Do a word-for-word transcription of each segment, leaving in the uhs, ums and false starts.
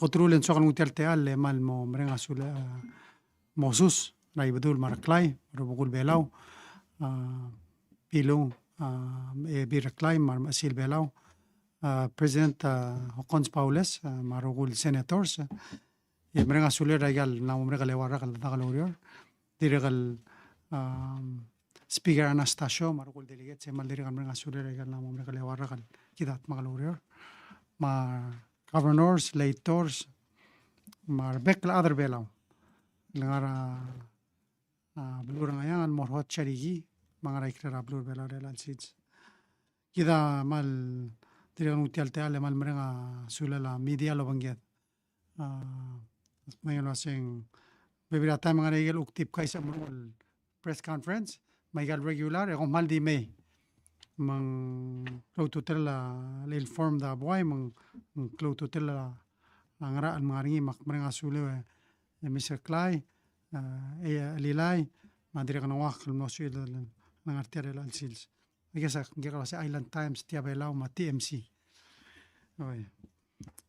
Kot el soak el nguu tia el techall e kmal mo mereng a sulel, a, mo sus er a Ibedul me a Reklai, rubekul Belau, a, Bilung, a, Ebil Reklai, me a remechesil Belau, a, President, a, Hokkons Baules, a, me a rokui el senators, a, e mereng a sulel er aika el mla mo merek el eua el rak el dak el oureor. Dirrek el, um, Speaker Anastacio, me a rokui el delegates, e kmal dirrek el mereng a sulel er aika el mla mo merek el eua el rak el kid a dmak el oureor. Me a governors, legislators, me a rebek el chad er Belau el ngar er a, a, beluu er a Ngcheangel el mo er a Cherokee, me a ngar er a ikrel a beluu er a Belau er chelecha el sils. Kid a kmal dirrek el nguu tia el techall e kmal mereng a sulel a media el obengked. A, me ng uaisei, bebil er a taem e ng ngar er ngii a ikel kuk tip kaisei a meruul el press conference, me aika el regular, e kom kmal di mei. Me ng klou a ultutelel a, le inform er a buai, me ng klou a ultutelel a, a ngerachel me ng ngar er ngii, me ak mereng a sulel e, e Mister Klai, a, e Lilai, me a dirrek el ngak el mlo suched el ngar er tia er chelecha el sils. I guess, a, ng kuk uase Island Times, Tia Belau, me a T M C. Oi.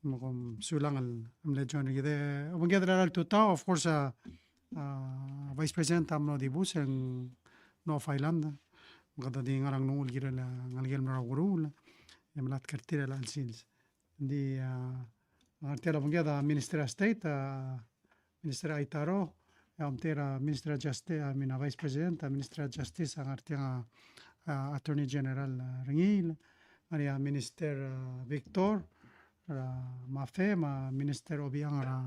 Me kom sulang el mle join er kid. Obengked er a tutau, of course, a, a, Vice President a mlo dibus e ng North Island. Me kede di ngar er a nglunguuch el kirel a ngelekel el mla er a ukeruul e melatk er tir er chelecha el sils. Ng di, a, ngar er tia el obengked a Minister of State, a, Minister Aitaro, e a omtechei er a Minister of Justice, I mean, a Vice President, a Minister of Justice, a ngar tiang a, a, Attorney General, a, Rengiil, ngar er ngii a Minister, a, Victor, er a MAFE, me a Minister Obichang er a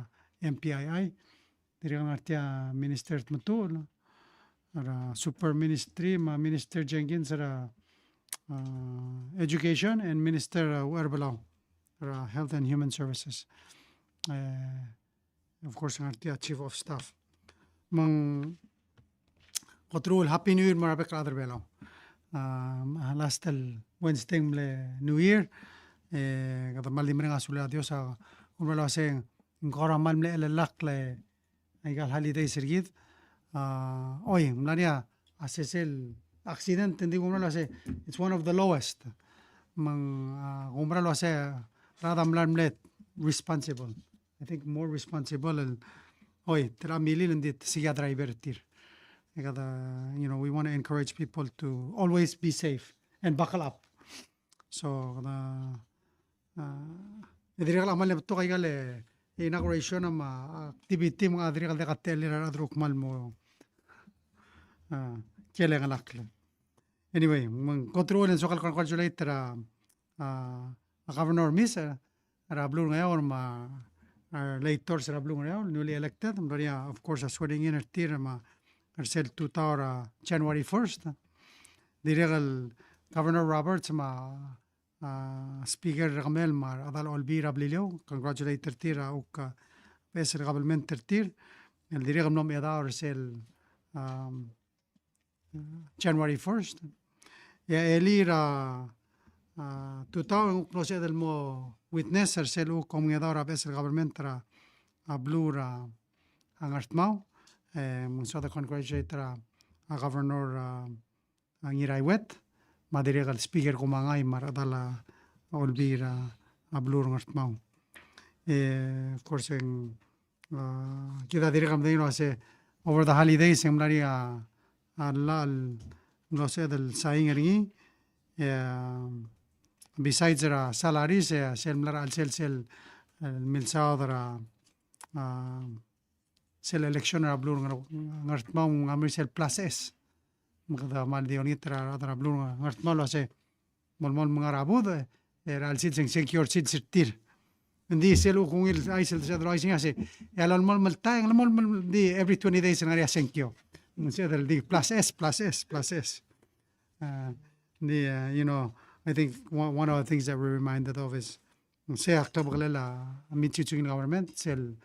M P I I, dirrek el ngar tia Minister Tmetuchl, er a Super Ministry, me a Minister Jenkins er a, a, Education, and Minister, a, Uherbelau, er a Health and Human Services. E, of course, ngar tia Chief of Staff. Me ng kot el Happy New Year me a rebek el chad er Belau. A, last el Wednesday ng mle New Year, e, kede kmal di mereng a sulel a Dios a, kuk mla uase ng kora kmal mle chelellakl aika el holidays er kid. A, oi, ng mla er ngii a sesei el accident, ng di kuk mla uase, it's one of the lowest. Me ng, a, kuk mla uase, rechad a mla mle responsible. I think more responsible el, oi, te mla milil e ng di te sei a driver er tir. E kede, you know, we want to encourage people to always be safe and buckle up. So, kede, a, e dirrek el kmal betok aika el inauguration me a activity me ng dirrek el diak a techellir a rechad el kuk kmal mo, a, kiei er chelechang. Anyway, me ng kot el soak el congratulate er a, a, a Governor Misa, er a beluu er a Ngeaur me a, a, legislators er a beluu er a Ngeaur, newly elected, me ng mla er ngii a, of course, a swearing in er tir me a er sel tutau er a January first. Dirrek el Governor Roberts me a, a, Speaker Rekemel me a rechedal Olbiil er a Beliliou, congratulate er tir a kuk, a, beches el government er tir el dirrek el mlo mechedaol er sel, um, January first. E a elii er a, a, tutau e ng kuk mlo sebeched el mo witness er sel kuk omengedaol er a beches el government er a, a, beluu er a, a, Ngardmau. E, me ng soad el congratulate er a, a, Governor, a, a, Ngiraiwet, me a dirrek el Speaker Kumangai me a rechedal a Olbiil er a, a, beluu er a Ngardmau. E, of course, e ng, a, kid a dirrek el medengei el uase over the holidays e ng mla er ngii a, a llach el mlo sebeched el sain er ngii, e, a, besides er a salaries, e, sel mla er a chelsel sel, e, milsaod er a, a, sel election er a beluu er a Ngar-, Ngardmau, ng mla er sel plus S. Me kede kmal di olengit er a rechad er a beluu er a Ngardmau el uase melemolem el ngar er a budech, e er a chelsel sel sengkio er sel sils er tir. Ng di sel kuk ungil chais el sebeched el uaisei, e a lolemolem el taem, e ng lolemolem, di every twenty days e ng ngar er ngii a sengkio. Ng sebeched el di plus S, plus S, plus S. A, ng di, a, you know, I think one, one of the things that we're reminded of is ng sei a klebekelel a mitsisiu el government, sel,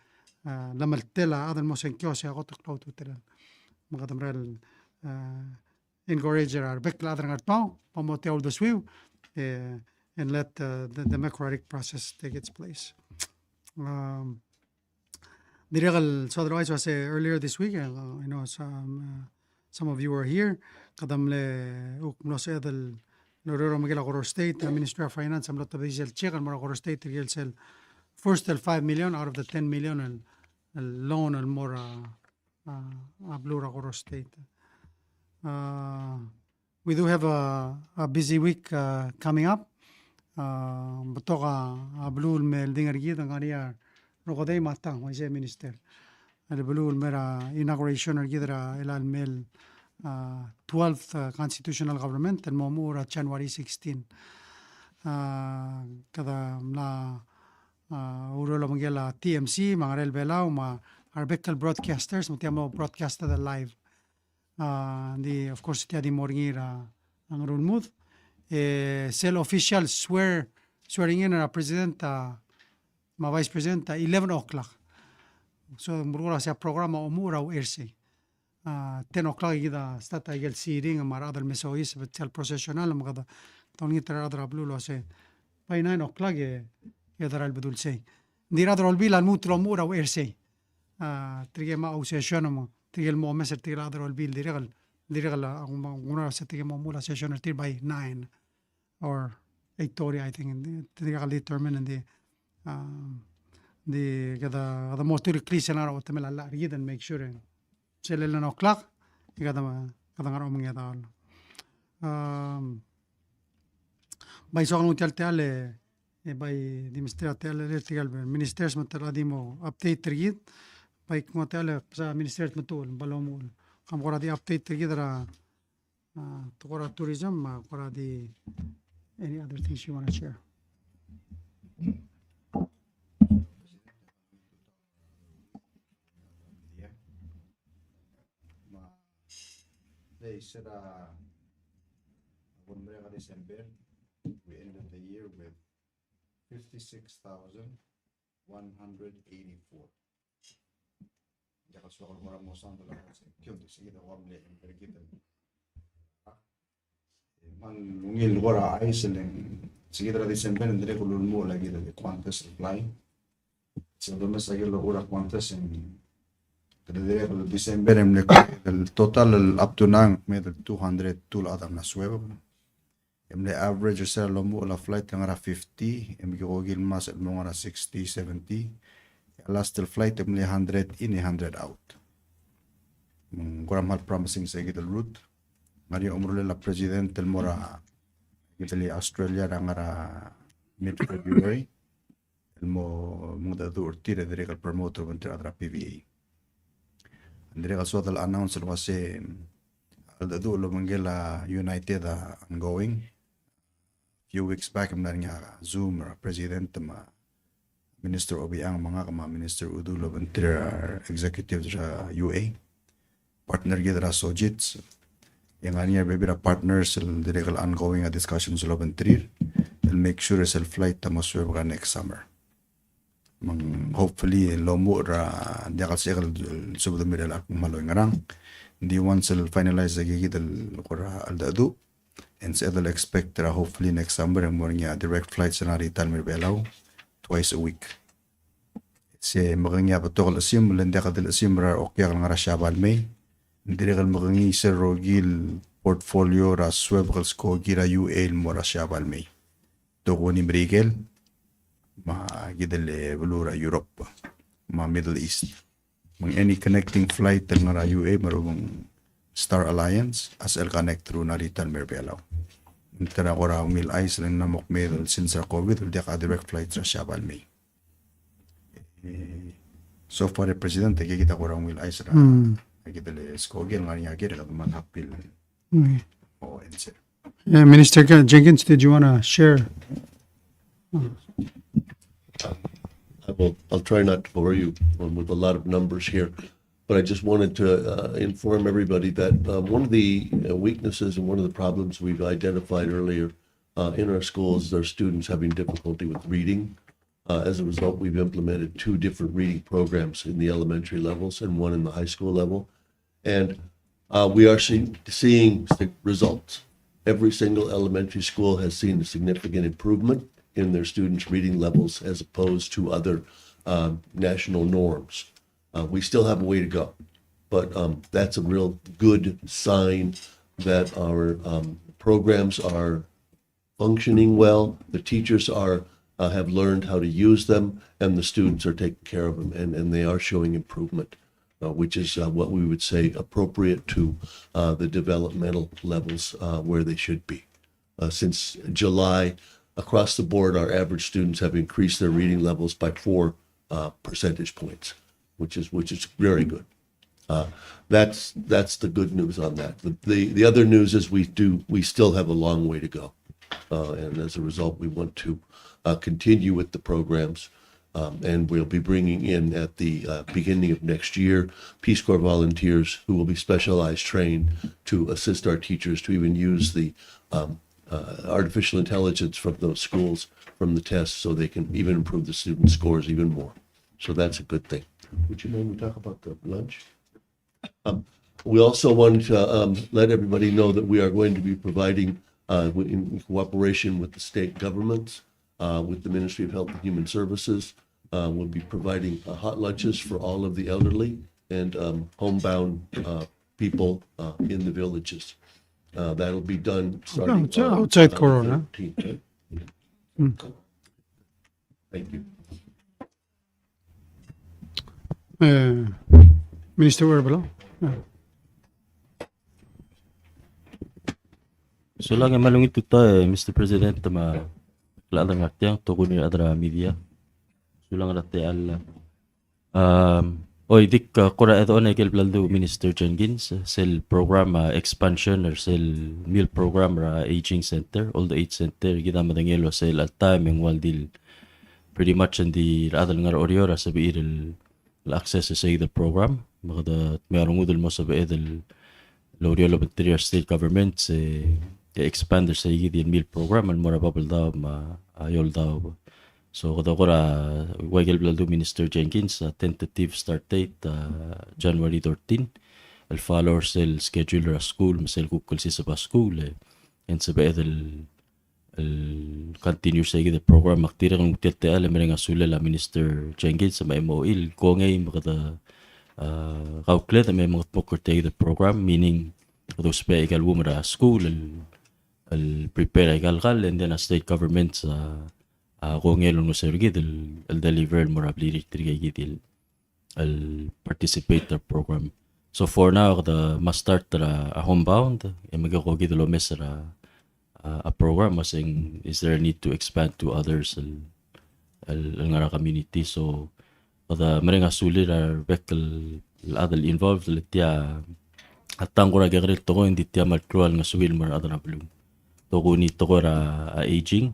a, llemeltel a chad el mo sengkio, sei a kot el klou a ultutelel. Me kede mera el, a, encourage er a rebek el chad er a Ngardmau, bo moteua uldesuiu, e, and let, uh, the democratic process take its place. Um, Dirrek el soad el uaisei, uase earlier this week, uh, I know some, uh, some of you were here, kede mle kuk mlo sebeched el oureor er a Koror State, a Ministry of Finance a mlo tebedii sel check el mo er a Koror State er sel, first el five million out of the ten million el, el loan el mo er a, a, a beluu er a Koror State. Uh, we do have a, a busy week, uh, coming up. Uh, betok a, a beluu el me oldingel er kid, ng ngar er ngii a rokedei me a tang, uaisei, Minister. El beluu el me er a inauguration er kid er a, el mle, uh, twelfth, uh, constitutional government, el mo omuchel er a January sixteen. Uh, kede mla, uh, oureor el obengkel a T M C, me a Ngerel Belau, me a rebek el broadcasters, me tia mo broadcast er a live. Uh, ng di, of course, tia di mo er ngii er a, a Ngerulmud. E, sel official swear, swearing in er a President, uh, me a Vice President, uh, eleven o'clock. So, ng mo er a sei a program a omuchel er a Uchersei. Uh, ten o'clock e kid a start a ikel siring me a rechad el me soiseb, sel processional, me kede, kede olengit er a rechad er a beluu el uasei, by nine o'clock e, e kede er a lebedul sei. Ng di rechad er a Olbiil a lmuut el omuchel er a Uchersei. Uh, tirke me a session me, tirke el mo omes er tirke el chad er a Olbiil, dirrek el, dirrek el, uh, ng mo, ng mo er a sei tirke el mo omuchel er a session er tir by nine or eight thirty, I think, ng di, tirke el determine, ng di, um, ng di kede, kede mo turuk el klisichel a ngar er a uchetemel a llach er kid and make sure, e, sel eleven o'clock, e kede, kede ngar er a omengedaol. Um, bai soak el nguu tia el techall, e, e bai di mesterir a techall er tirke el ministers me te di mo update er kid, bai kmo tia el, e, bsa minister Tmetuchl, me a lomuchel. Kam kora di update er kid er a, a, tekoi er a tourism, me a kora di any other things you wanna share. Me sei er a, a bo lemerek a December, we ended the year with fifty-six thousand one hundred eighty-four. Diak el soak el mo er a mo sound el a se, kiod, se kid a ua mle, mle kid el. E me ng ungil kora chais el ng, se kid er a December, ng dirrek el ulemuchel a kid el Qantas el fly. Se domes a kid el kora Qantas e ng, kede dirrek el December e mle, el total el up to now, me el two hundred two el chad a mla suebek. E mle average er sel lomuchel a flight el ngar er a fifty, e mle kuk el ngmasech el mo ngar er a sixty, seventy. E a last el flight e mle hundred in, e hundred out. Me ng kora kmal promising se kid el route. Ng ngar er ngii a omerolel a president el mo er a kid el Australia er a ngar er a mid February. El mo mengedecheduch er tir e dirrek el promote er a obengterir a rechad er a P V A. Ng dirrek el soad el announce el uase a cheldecheduch el obengkel a United a ongoing. Few weeks back e mla er ngii a Zoom er a president me a Minister Obichang me ngak me a Minister Udui el obengterir a executive er a U A. Partner kid er a Sojitz. E ng ngar er ngii a rebebil er a partners el dirrek el ongoing a discussions el obengterir el make sure sel flight a mo suebek er a next summer. Me ng hopefully el omuchel er a diak el sebechek el subedemiu er chelechang el kuk kmal oingerang. Ng di once el finalize a kid el kora cheldecheduch, e ng sebeched el expect er a hopefully next summer e ng mo er ngii a direct flights er a ngar er a ita el mei er a Belau twice a week. Se mekengei a betok el chesimer, le ng diak di el chesimer er a okiak el ngar er a Siabal el mei. Ng dirrek el mekengei sel rokui el portfolio er a suebek el skoki er a U A el mo er a Siabal el mei. Tokubets er a Merikel, me a kid el beluu er a Europe, me a Middle East. Me ng any connecting flight el ngar er a U A me a rubak el Star Alliance, a sebechel el connect through ngar er a ita el mei er a Belau. Ng ta er a kora ungil chais el ng mla mo kmeed el since er a COVID, el diak a direct flight er a Siabal el mei. E, so far, e President, e kid a kora ungil chais er a, mm, e kid el skoki el ngar er ngii a kid el kmal happy el, okay, o answer. Yeah, Minister Jenkins, did you wanna share? I will, I'll try not to bore you, um, with a lot of numbers here, but I just wanted to, uh, inform everybody that, um, one of the, uh, weaknesses and one of the problems we've identified earlier, uh, in our schools is our students having difficulty with reading. Uh, as a result, we've implemented two different reading programs in the elementary levels and one in the high school level. And, uh, we are seeing, seeing the results. Every single elementary school has seen a significant improvement in their students' reading levels as opposed to other, um, national norms. Uh, we still have a way to go, but, um, that's a real good sign that our, um, programs are functioning well. The teachers are uh, have learned how to use them, and the students are taking care of them, and, and they are showing improvement, uh, which is, uh, what we would say appropriate to, uh, the developmental levels, uh, where they should be. Uh, since July, across the board, our average students have increased their reading levels by four, uh, percentage points, which is, which is very good. Uh, that's, that's the good news on that. The, the, the other news is we do, we still have a long way to go. Uh, and as a result, we want to, uh, continue with the programs. Um, and we'll be bringing in at the, uh, beginning of next year, Peace Corps volunteers who will be specialized trained to assist our teachers to even use the, um, uh, artificial intelligence from those schools, from the tests, so they can even improve the student scores even more. So that's a good thing. Would you mind we talk about the lunch? Um, we also wanted to, um, let everybody know that we are going to be providing, uh, in cooperation with the state governments, uh, with the Ministry of Health and Human Services, uh, we'll be providing, uh, hot lunches for all of the elderly and, um, homebound, uh, people, uh, in the villages. Uh, that'll be done starting outside, on, outside uh, Corona. Thirteenth, right? Mm. Thank you. Eh, Minister Uherbelau? Yeah. Sulang e kmal ungil tutau, eh, Mister President, me a rechad el ngar tiang, tokuni a rechad er a media. Sulang er a techall. Um, oi, dik, uh, kora add on a ikel bla ledu Minister Jenkins, eh, sel program, uh, expansion er sel meal program er a aging center, old age center, kid a medengei el uasei el time e ng ua el di pretty much ng di rechad el ngar er a Oreor a sebechir el access er sei kid el program, me kede dmeu a rengud el mo sebeched el oureor el obengterir a state government se, e expand er sei kid el meal program el mo er a Babeldaob me a Eouldaob. So, kede kora, ua ikel bla ledu Minister Jenkins, a tentative start date, a January thirteen, el follow er sel schedule er a school, me sel kuk el siseb a school, e, e ng sebeched el, el continue er sei kid el program, me ak dirrek el nguu tia el techall e mereng a sulel a Minister Jenkins, me a M O E, el kongei me kede, a, kaukledem e mengetmokl er tia kid el program, meaning, kede ousbech a ikal uum er a school, el, el prepare a ikal kall, and then a state government, a, a kongei el olengeseu er kid el, el deliver el mo er a blirir tirke kid el, el participate er a program. So for now, kede mla start er a, a homebound, e me ke kuk kid el omes er a, a, a program, me se ng, is there a need to expand to others el, el, el ngar er a community? So, kede mereng a sulir a rebek el, el chad el involved, le tia a tang kora kekerei el tekoi, ng di tia kmal klou a ngesuir el mo er a rechad er a beluu. Tokuni tekoi er a, a aging,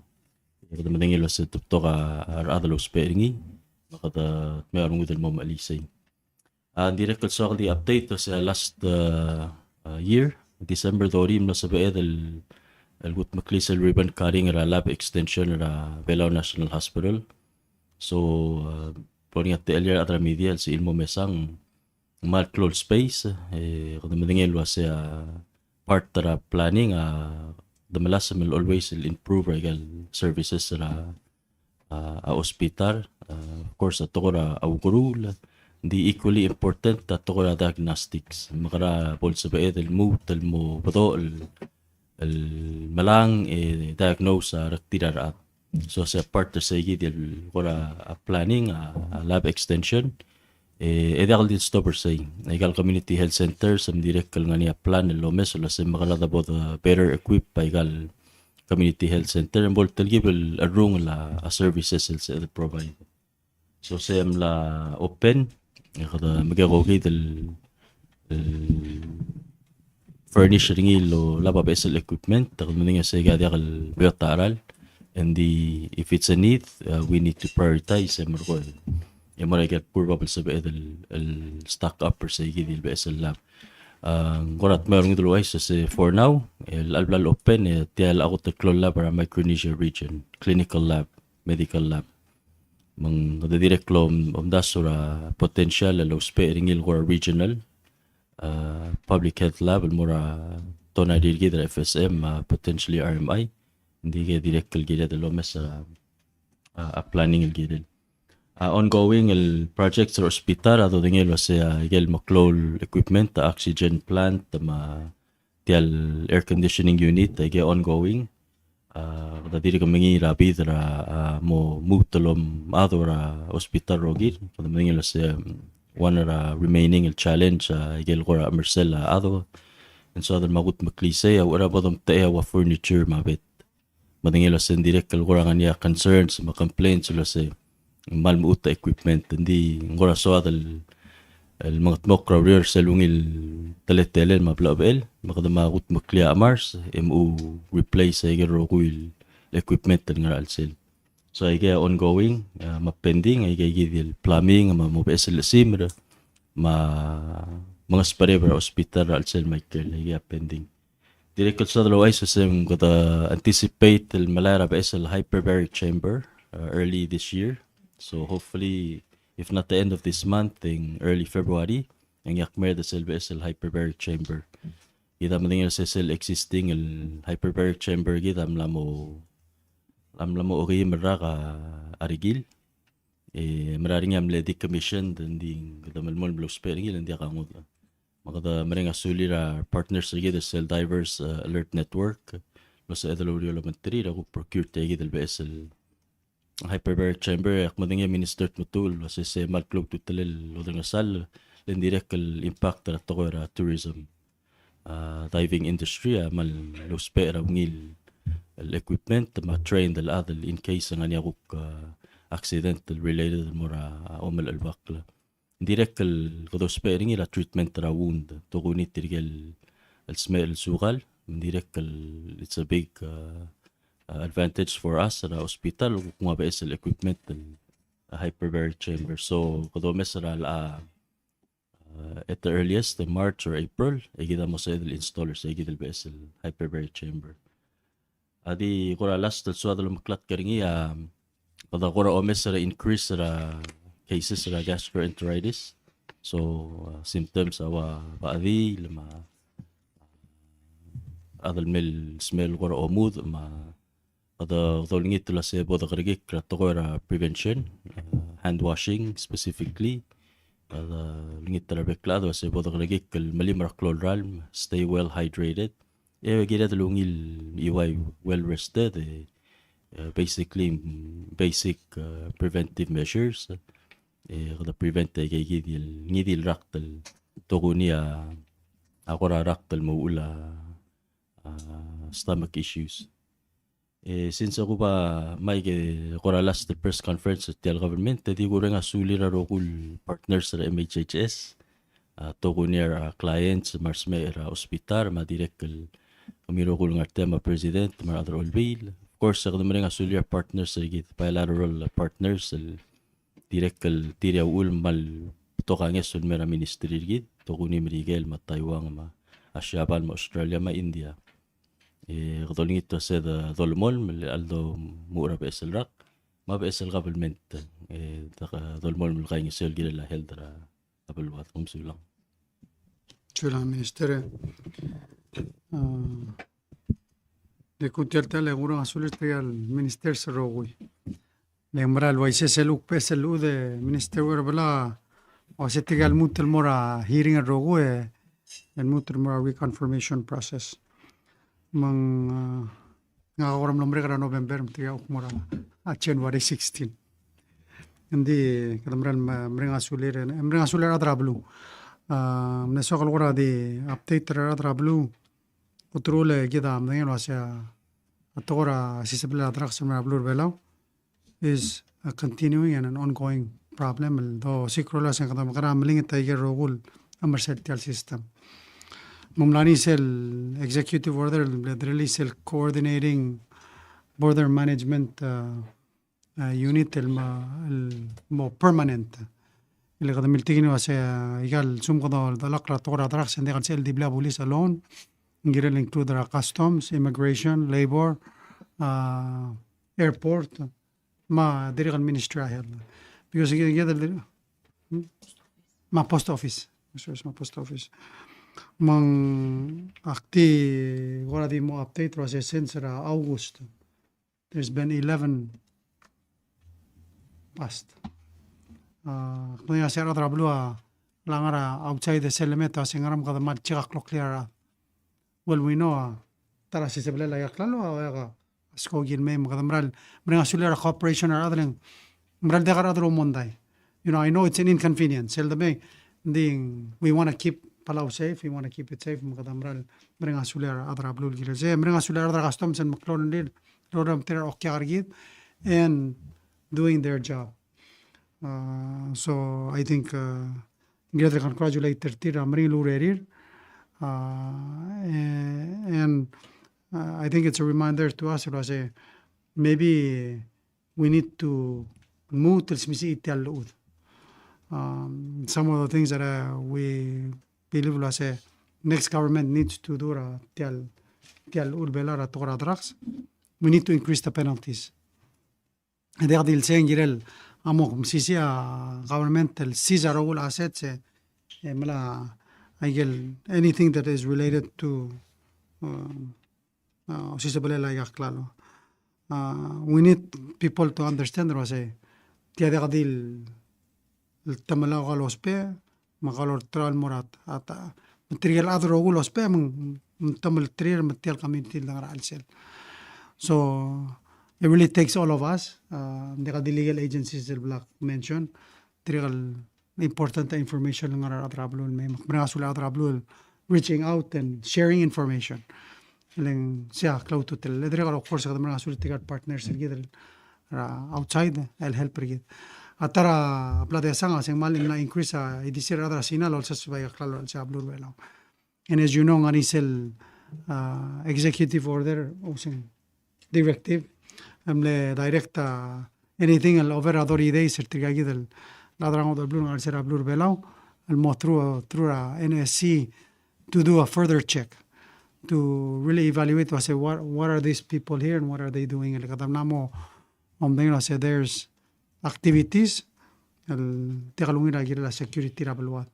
e kede medengei el uasei te betok a rechad el ousbech er ngii, me kede dmeu a rengud el mo mechelii sei. A, ng dirrek el soak el di update el uasei a last, uh, uh, year, December thirty, ng mlo sebeched el, el kudmeklii sel ribbon cutting er a lab extension er a Belau National Hospital. So, uh, bo er ngii a techellir a rechad er a media el sebechir el mo mesang, ng kmal klou el space, e kede medengei el uasei a part er a planning, a, de melasem el always el improve er a ikal services er a, a, a hospital, a, of course, a tekoi er a ukeruul, ng di equally important a tekoi er a diagnostics. Me kede bo el sebeched el lmuut el mo bedoch el, el melang e diagnose a rektir a rechad. So se a part er sei kid el kora a planning, a, a lab extension, e, e diak el di stop er sei. A ikal community health center, se ng dirrek el ngar er ngii a plan el omes el uasei me kede bo de better equip a ikal community health center, e bo el telkib el cherrungel a, a services el sebeched el provide. So se mla open, e kede mekekokid el, el furnish er ngii el olab a beches el equipment, e kede medengei sei kid a diak el beot a cheral, and the, if it's a need, uh, we need to prioritize, e merekong. E mo er a ikel poor bab el sebeched el, el stock up er sei kid el beches el lab. A, ng kora dmeu a rengud el ouchais el uasei for now, el chelecha el bla lopen, e tia el kot el klou el lab er a Micronesia region, clinical lab, medical lab. Me ng kede dirrek el om, omdasu er a potential el ousbech er ngii el kora regional, a, public health lab, el mo er a tonari er kid er a F S M, a, potentially R M I. Ng di ke dirrek el kired el omes er a, a, a planning el kirel. A, ongoing el projects er a hospital, a dodengei el uasei, a, ikel meklou el equipment, a, oxygen plant, me a tia el air conditioning unit, a, ikel ongoing. A, kede dirk mengiil er a bid er a, a, mo lmuut el omechad er a hospital el rokir, kede medengei el uase, um, one er a remaining el challenge, a, ikel kora mersel a chad. Ng soad el mo kudmeklii sei, a uchei er a bo domtechei a ua furniture me a bed. Medengei el uase ng dirrek el kora ngar er ngii a concerns me a complaints el uase ng kmal mechut a equipment. Ng di ng kora soad el, el mengetmokl er a ureor er sel ungil teletelel me a blechebechel, me kede mo kudmeklii a chemars, e mo replace a ikel rokui el equipment el ngar er a chelsel. So aikei a ongoing, a, me a pending, aikei kid el plumbing, me a mo beches el chesimer, me a mengesbereber er a hospital er a chelsel me a ikel, aikei a pending. Dirrek el soad el ouchais el uase ng kede anticipate el melai er a beches el hyperbaric chamber, uh, early this year. So hopefully, if not the end of this month, then early February, e ng diak merd sel beches el hyperbaric chamber. Kid a medengei el uase sel existing el hyperbaric chamber kid a mla mo, a mla mo okeim el rak a rekil. E mera er ngii a mle decommissioned, e ng di kede melemolem el ousbech er ngii, e ng diak a ngodech. Me kede mereng a sulir a partners er kid er sel Divers, uh, Alert Network el sebeched el oureor el obengterir a kuk procure tia kid el beches el hyperbaric chamber. E ak medengei a Minister Tmetuchl el uase se kmal klou a ultutelel el odengesall, le ng dirrek el impact er a tekoi er a tourism, uh, diving industry, a kmal ousbech er a ungil el equipment me a trained el chad el in case ng ngar er ngii a kuk, uh, accident el related el mo er a, uh, omelechelbakl. Ng dirrek el kede ousbech er ngii er a treatment er a wound, tokuni tirke el, el smecher el sukal, ng dirrek el, it's a big, uh, uh, advantage for us er a hospital, kuk nguu a beches el equipment el, uh, hyperbaric chamber. So, kede omes er a, uh, at the earliest, March or April, e kid a mo sebeched el install er se kid el beches el hyperbaric chamber. A di kora last el soad el omeklatk er ngii a, kede kora omes er a increase er a cases er a gastroenteritis. So, uh, symptoms a ua bechediil me a chad el mle smell el kora omudech me a, kede, kede olengit el uase bo dekerekikl er a tekoi er a prevention, uh, hand washing specifically. Kede olengit er a rebek el chad el uase bo dekerekikl el melim er a klou el ralm, stay well hydrated. E kired el ungil me uai well rested, e, e, basically, mm, basic, e, preventive measures. E kede prevent aikei kid el ngii di el rakt el tokuni a, a kora rakt el mo uchul a, a stomach issues. E since a kuba mei e kora last el press conference er tia el government, e di kureng a sulir a rokui el partners er a M H H S, a, tokuni er a clients me a resmecher er a hospital, me a dirrek el kemiu el rokui el ngar tia me a president me a rechad er a olbiil. Of course, e kede mereng a sulir a partners er kid, bilateral partners, el dirrek el tir a uchul me a lbetok a ngeso el mei er a ministry er kid, tokuni Merikel me a Taiwan me a Siabal me a Australia me a India. E kede olengit el uase de dolemolem el, el domuchel er a beches el rak me a beches el government, e de, dolemolem el kaingeseu el kirel a health er a beluad. Kom sulang. Sulang, Minister. A, de kuk tia el ta el kureng a sulir tirka el ministers el rokui. Le ng mera el uaisei sel kuk beches el lmuut e Minister Uherbelau a uase tirka el lmuut el mo er a hearing el rokui, e lmuut el mo er a reconfirmation process. Me ng, a, ngak a kora mlo merek er a November, me tirka a kuk mo er a, a, January sixteen. Ng di kede mera el me-, mereng a sulir, e, mereng a sulir a rechad er a beluu. A, mle soak el kora di update er a rechad er a beluu. Ulterekokl e kid a medengei el uase a tekoi er a sisebelel a drugs el mei er a beluu er a Belau is a continuing and an ongoing problem el dosiik er a uase ng kede mekera melengit a ikel rokui el emergency system. Me ng mla er ngii sel executive order el mle release el coordinating border management, uh, uh, unit el mo, el mo permanent. El kede miltik er ngii el uase, uh, aika el lsekum kede dolekoi a tekoi er a drugs e ng diak el sebechel el diblii a bulis alone, ng kirel include er a customs, immigration, labor, uh, airport, me a dirrek el Ministry of Health. Because kid, kid el, hmm? Me a post office. Sorry, me a post office. Me ng ak di kora di mo update er a uase since er a August, there's been eleven passed. A, kede ngar er a beluu a, a ngar er a outside e sel lemei e te uase ngera me kede mal check a kloklir a rechad. Well, we know, a, ta er a sisebelel a ikel klalo a, a, a skoki el mei, me kede meral mereng a sulir a cooperation er a rechad el ng meral diak a rechad el omondai. You know, I know it's an inconvenience. El de mei, ng di we want to keep Palau safe, we want to keep it safe, me kede meral mereng a sulir a rechad er a beluu el kirel sei, mereng a sulir a rechad er a customs el meklou el rir, el oureor me tir a okiak er kid, and doing their job. Uh, so I think, uh, ng kired el congratulate er tir a meringel el urerir. Uh, and, uh, I think it's a reminder to us el uase maybe we need to lmuut el smisichii tia el llechud. Um, some of the things that, uh, we believe el uase next government needs to do er a tia el, tia el llechul Belau er a tekoi er a drugs, we need to increase the penalties. E diak di el sei ng kirel a mo mesisiich a government el seize a rokui el assets, e, e mla, aike el anything that is related to, um, uh, osisebelel aika el klalo. Uh, we need people to understand el uase tia diak di el temel a kau el ousbech, me a kau el olterau el mo er a, a ta, me tirke el chad el rokui el ousbech, me ng, me ng temel er tir, me tia el community el dengar er a chelsel. So, it really takes all of us. Uh, ng diak di legal agencies el bla mention, tirke el important information el ngar er a rechad er a beluu el mei, me ak mereng a sulir a rechad er a beluu el reaching out and sharing information. Le ng sei a klou a ultutelel. Le dirrek el, of course, kede mereng a sulir tirke el partners er kid el er a outside el help er kid. A ta er a bla desang a se ng kmal mla increase a ildisir a rechad er a Sina el olseseb aika el klalo er a chelsel a beluu er a Belau. And as you know, ng ngar er ngii sel, uh, executive order, o se ng directive, el mle direct a anything el over a thirty days er tirka kid el chad er a ngodech el beluu el ngar er a chelsel a beluu er a Belau, el mo through, through a N S C to do a further check, to really evaluate, to say, what, what are these people here and what are they doing? El kede mla mo omdengei el uase there's activities el diak lungil a kirel a security er a beluad.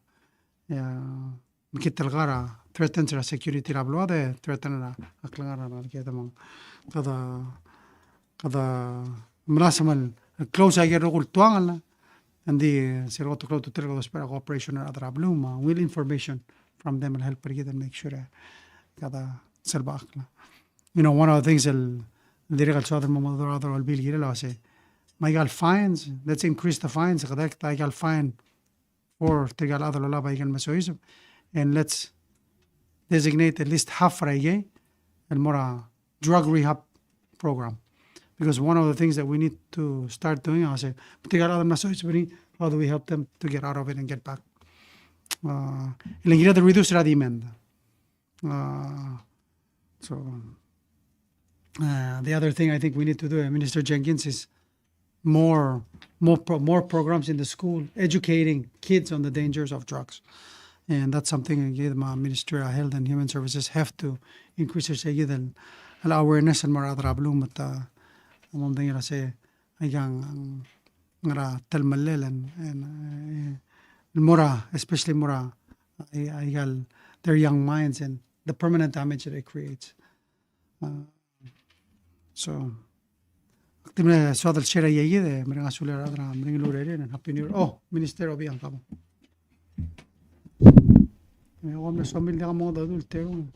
Ya, me kid el kar a threatens er a security er a beluad, e threaten er a klengar er a kede mong. Kede, kede melasem el close aike el rokui el tuangel, e ng di sel kot el klou a ultutelel kede ousbech er a cooperation er a rechad er a beluu me a ungil information from them el help er kid el make sure e kede selbechakl. You know, one of the things el, el dirrek el soad el mo mo dorado el Olbiil el kirel a uase, me aika el fines, let's increase the fines, kede aika el fine for tirka el chad el olab aike el mesoiseb, and let's designate at least half er aikei el mo er a drug rehab program. Because one of the things that we need to start doing, a se, tirka el chad el mesoiseb er ngii, how do we help them to get out of it and get back? Uh, el ng kired el reduce er a demand. Uh, so, uh, the other thing I think we need to do, uh, Minister Jenkins, is more, more, pro-, more programs in the school educating kids on the dangers of drugs. And that's something, again, me a Ministry of Health and Human Services have to increase er sei kid el, el awareness el mo er a rechad er a beluu me te, uh, mo medengei el uase aika ng ngar er a telemellel and, and, uh, el mo er a, especially mo er a, uh, aika el, their young minds and the permanent damage that it creates. Uh, so, ak di mle soad el share a ikei, e mereng a sulir a rechad er a meringel el urerir, and Happy New Year. Oh, Minister Obichang, come on. E kom mle soam el diak a mo dodul el terung.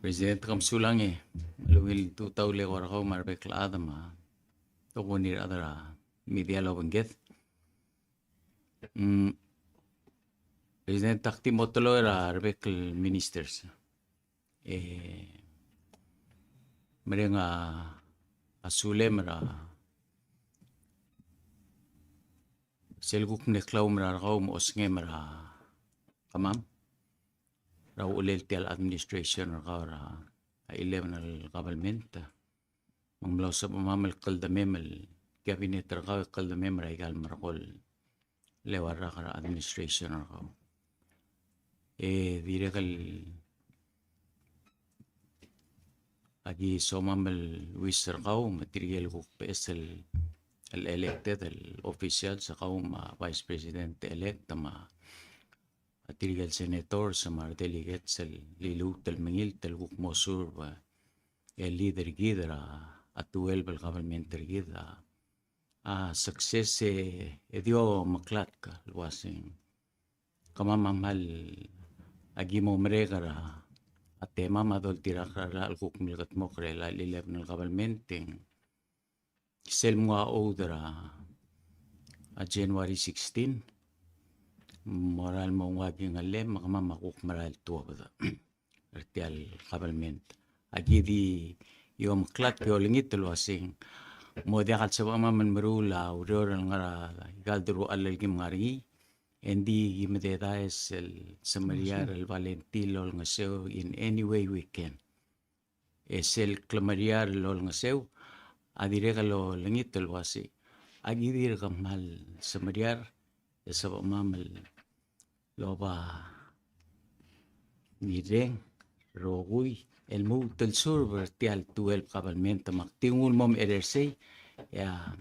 President, kom sulang e ungil tutau el eko er kau me a rebek el chad me a tokubets er a media el obengked. Mm, President, ak di mo teloi er a rebek el ministers. E mereng a sulem er a sel kuk mle klaumerang er kau me a osengem er kemam er a uchelel tia el administration er kau er a eleven el government. Me ng mla sebechemam el kldemem el cabinet er kau e kldemem er aika el merekong el eua el rak er a administration er kau. E dirrek el aki somam el wish er kau me tirke el kuk beches el, el elected, el officials er kau me a Vice President elect me a tirke el senators me a redelegates el liluut el mengilt el kuk mo serve el lead er kid er a twelve el government er kid a, a success e, e di omeklatk el uaseng kemam a kmal aki mo merek er a, a temam a doltirakl er a chelecha el kuk mle kedmokl er a eleven el government, e ng sel mnguu a oath er a, a January sixteen, me a ralm mo nguu a kingellem, me kemam a kuk merael tuobed er tia el government. Aki di omeklatk e olengit el uaseng mo diak el sebechemam el meruul a ureor el ngar er a ika el deruchall el kim ngar er ngii, e ng di ki mededaes el semeriar el volunteer el olengeseu in any way we can. E sel klemeriar el olengeseu a dirrek el olengit el uasei, aki dirk kmal semeriar e sebechemam el oba mirreng, rokui, el lmuut el serve er tia el twelve government, me ak di nguu el mo mecherersei, e a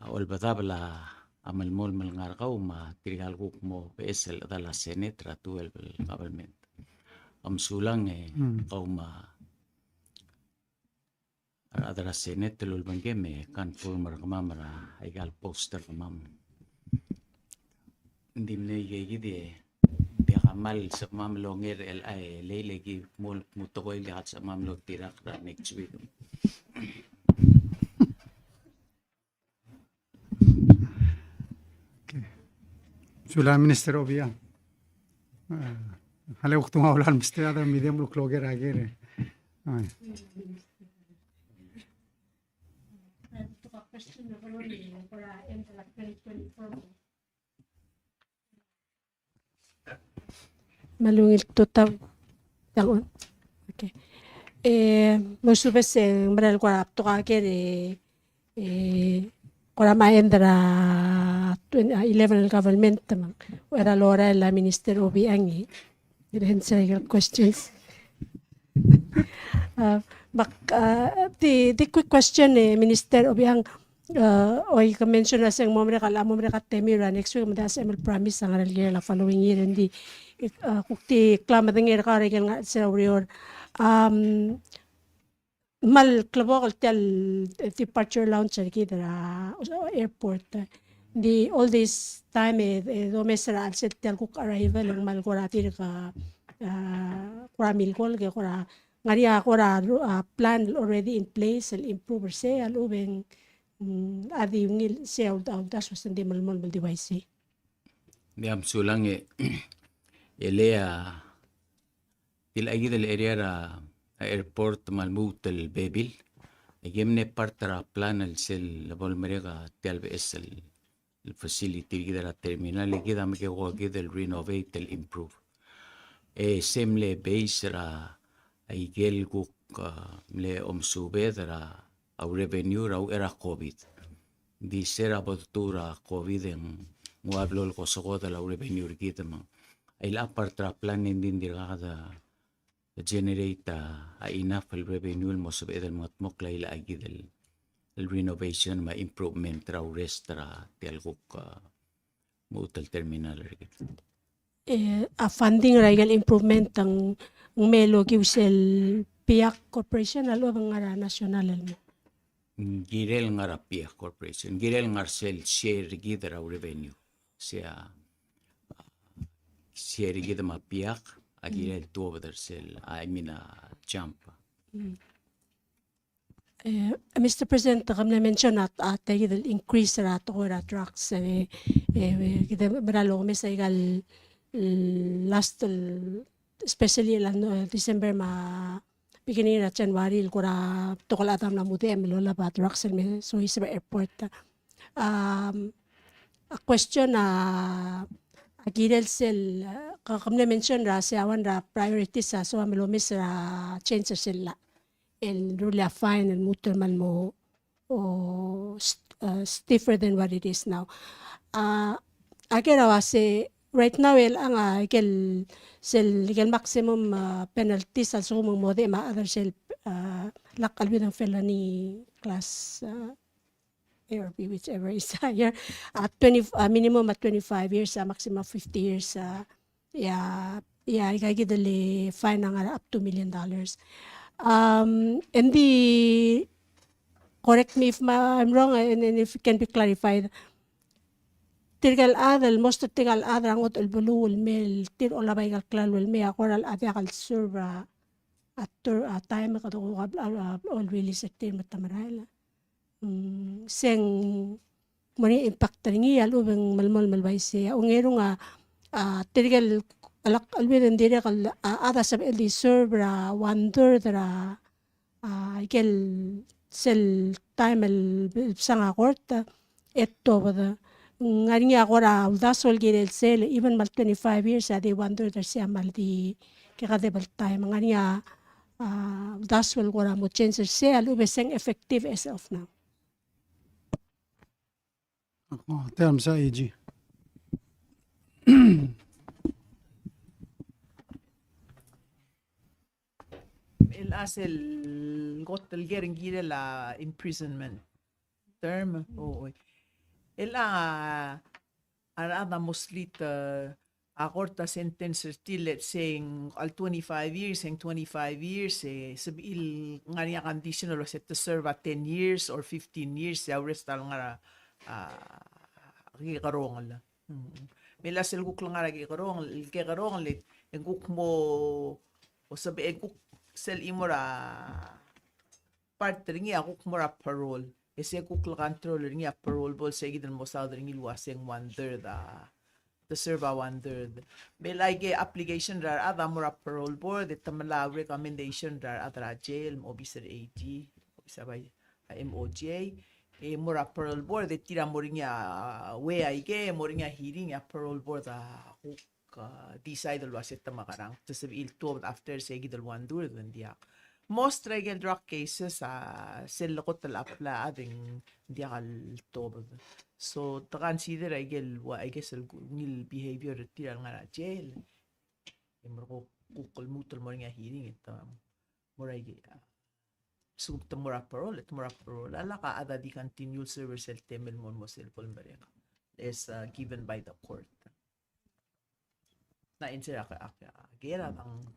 a olbedabel a melemolem el ngar er kau me tirka el kuk mo beches el chedal a Senate er a twelve el government. Kom sulang e kau me a rechad er a Senate el ulebengkem e confirm er kemam er aika el post er kemam. Ng di mle ikakid e diak a kmal sebechemam el onger er chelecha e lei le ki mo, mo tekoi el diak el sebechemam el oltirakl er a next week. Okay. Sulang Minister Obichang. A, a le kuk tmuu a ulaol, Mister Adam, me di mo kloker a ker. A. Me a ungil tutau. Tang on. Okay. E, mo subes e ng mera el kora betok a ker e, e, kora mla end er a twen-, a, eleven el government me ng, er a lorael a Minister Obichang e, e answer your questions. A, bak, a, the, the quick question, e, Minister Obichang, a, oi ke mention a se ng mo merek a, mo merek a temiu er a next week, me ng di a sebechem el promise a ngar er a kirel a following year, ng di, a, kuk di klemedengei er kau er a ikel ngar er a ureor. Am, kmal klebokel tia el, e, departure lounge er kid er a, a, airport. Ng di all this time, e, e, domes er a chelsel tia el kuk arrival, e ng kmal kora dirk, a, kora milkolk e kora ngar er ngii a kora, a, plan already in place el improve er sei, a lechub e ng, mm, a di ungil sei a ul-, a uldasu e ng di melemolem el di uaisei. Ng di a mesulang e, e le a, tia kid el area er a, a, airport me a lmuut el bebil, e aki mle part er a plan el sel bo lemerek a tia el beches el el facility er kid er a terminal, e kid a mekekokid el renovate el improve. E se mle base er a ikel kuk, a, mle omesubed er a, a revenue er a uchei er a COVID. Ng di se er a bo detuu er a COVID e ng ua blo lekosekodel a revenue er kid me ng. Aika el part er a plan e ng di ng dirkak de generate a, a enough el revenue el mo sebeched el mengedmokl a ika kid el, el renovation me a improvement er a rest er a tia el kuk, a, lmuut el terminal er kid. E, a funding er a ika el improvement a ng, ng mle okiu sel PIAC Corporation a lechub e ng ngar er a national el mo? Ng kirel ngar er a PIAC Corporation, kirel ngar er sel share er kid er a revenue. Sei a, a, share er kid me a PIAC, a kirel tuobed er sel, I mean, a, jump. Mm. E, Mister President, ke mle mention a, a, tia kid el increase er a tekoi er a drugs, e, e, kid a mera el omes a ika el, last el, especially el, no, December me a beginning er a January el kora betok el chad a mla mudechem el olab a drugs el me soiseb er a airport. Um, a question a, a kirel sel, ke, ke mle mention er a se a one er a priorities a soam el omes er a change er sel llach el rullii a fine el lmuut el kmal mo, o, st-, uh, stiffer than what it is now. A, a ker a uase right now el ngar er ngii a ikel sel, ikel maximum, uh, penalties a lsekum ng mo mudechem a chad er sel, uh, lak cheleuid el felony class, uh, A or B, whichever is higher. Uh, twenty, uh, minimum a twenty-five years, uh, maximum fifty years, uh, e a, e a ika kid el fine a ngar er a up to million dollars. Um, and the, correct me if ma-, I'm wrong, and, and if it can be clarified. tirke el chad el, most er tirke el chad er a ngodech el beluu el mei, tir a oba aika el klalo el mei a kora el chad a diak el serve er a, a ter-, a taem e kede kuk a, a, a, olbilis er tir me te merael. Mm, se ng mo er ngii a impact er ngii a lechub e ng melemolem el uaisei. A ongerung a, a, tirke el, a lak, a lechub e ng dirrek el, a, a chad a sebechel di serve er a one third er a, a, ikel sel taem el bsang a kort, e tuobed. Ng ngar er ngii a kora uldasu el kirel sel, even me a le twenty-five years, a di one third er sei a kmal di kekedeb el taem. Ng ngar er ngii a, a, uldasu el kora mo change er sei, a lechub e se ng effective as of now. Oh, tia el msa A G. El a sel kot el ker el kirel a imprisonment term, o, o. El a, a rechad a mostly te, a kort a sentence er tir, let's say, ng, a le twenty-five years, e ng twenty-five years, e sebechir el ngar er ngii a condition el uase te serve a ten years or fifteen years, e a rest a lengar er a, a, kekerongel. Mm. Me a sel kuk lengar er a kekerongel, kekerongel, e ng kuk mo, o sebechel, e ng kuk sel chimo er a part er ngii a kuk mo er a parole. E se kuk le control er ngii a parole board, se kid el mo saod er ngii el uase ng one third a, te serve a one third. Me aike application er a rechad a mo er a parole board, e te melai a recommendation er a rechad er a jail, me obis er a A G, obis er a bai, a M O J, e mo er a parole board, e tir a mo er ngii a, ua aike, mo er ngii a hearing, a parole board a kuk, a, decide el uase te mekerang, te sebechir el tuobed after se kid el one third, e ng diak. Most er aike el drug cases a sel lekot el apply a chad e ng diak el tuobed. So, te consider aike el ua, aike sel ungil behavior er tir a lengar er a jail. E mo er a kuk, kuk lmuut el mo er ngii a hearing, e te mo er aike, a, se kuk te mo er a parole, te mo er a parole. A lak a chad a di continue el serve er sel temel el mo, mo sel bo lemerek. As, uh, given by the court. Na answer a, a, a, ker a dang.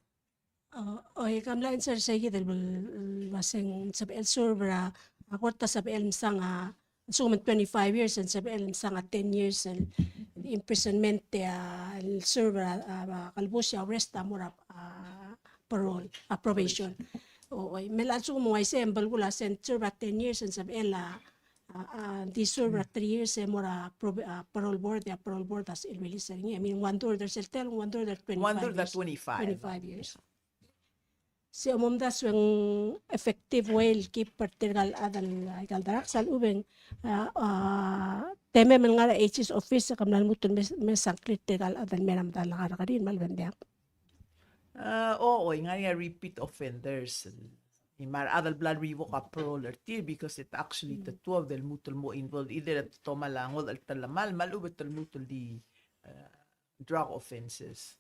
O, o, e ke mla answer se kid el, el, el uase ng sebechel serve er a, a kort a sebechel msang a, a lsekum ng twenty-five years, e ng sebechel msang a ten years el imprisonment, e a, el serve er a, a, a kelebus, e a rest a mo er a, a, parole, a, probation. O, oi, me a lsekum ng uaisei e ng belkul a se ng serve er a ten years, e ng sebechel a, a, a, di serve er a three years e mo er a prob-, a, parole board, e a parole board a sebechel el release er ngii. I mean, one third er sel tel, one third er a twenty-five years. One third er a twenty-five. Twenty-five years. Se omomdasu e ng effective way el keep er tirka el chad el, aika el drugs a lechub e ng, a, a, temem el ngar er a A G's office e ke mla lmuut el mes-, mesa ngklir tirka el chad el mei er a medal a kerrekeriil me a lebo el diak. A, o, o, ng ngar er ngii a repeat offenders. E me a rechad el bla le revoke a parole er tir because it actually te tuobed el lmuut el mo involved, either te tomall a ngodech el telemall, me a lechub e te lmuut el di, a, drug offenses.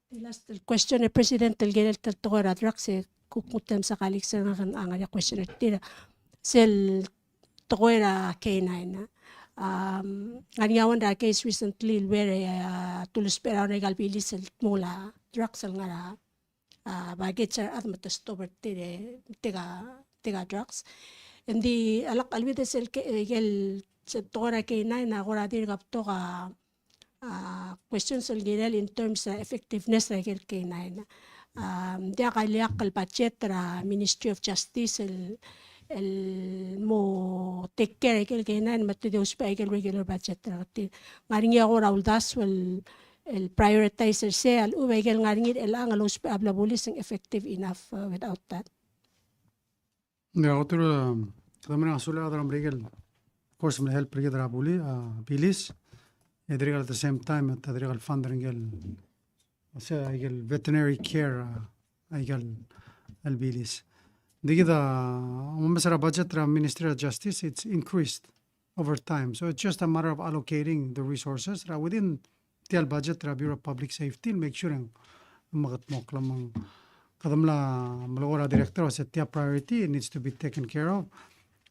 The last question, e President, el kirel tia el tekoi er a drugs, e kuk nguu tia el msa colleagues er ngak a ngar er ngii a question er tir. Sel tekoi er a K nine. Um, ng ngar er ngii a one er a case recently el where, a, te ulusbech er a, er a ikal bilis el dmungel a drugs el ngar er a, a, baggage er a rechad me te stop er tir e tirka, tirka drugs. Ng di a lak, a lechub e sel ke-, ikel, sel tekoi er a K nine a kora dirk betok a, a, questions el kirel in terms er a effectiveness er a ikel K nine. A, ng diak a ileakl el budget er a Ministry of Justice el, el mo take care er a ikel K nine me te di ousbech a ikel regular budget er tir. Ng ngar er ngii a kora uldasu el, el prioritize er sei a lechub e a ikel ngar er ngii er chelechang el ousbech a bla bulis e ng effective enough, uh, without that. Ng di a kot el, um, kede mereng a sulir a rechad er a Merikel, of course, me le help er kid er a buli-, a, bilis. E dirrek el at the same time, e te dirrek el fund er ngii el, se, a ikel veterinary care, a, a ikel, el bilis. Ng di kid a, omes er a budget er a Ministry of Justice, it's increased over time. So it's just a matter of allocating the resources er a within tia el budget er a Bureau of Public Safety, make sure e ng mekedmokl. Me ng kede mla melekoi er a director el uase tia priority, it needs to be taken care of.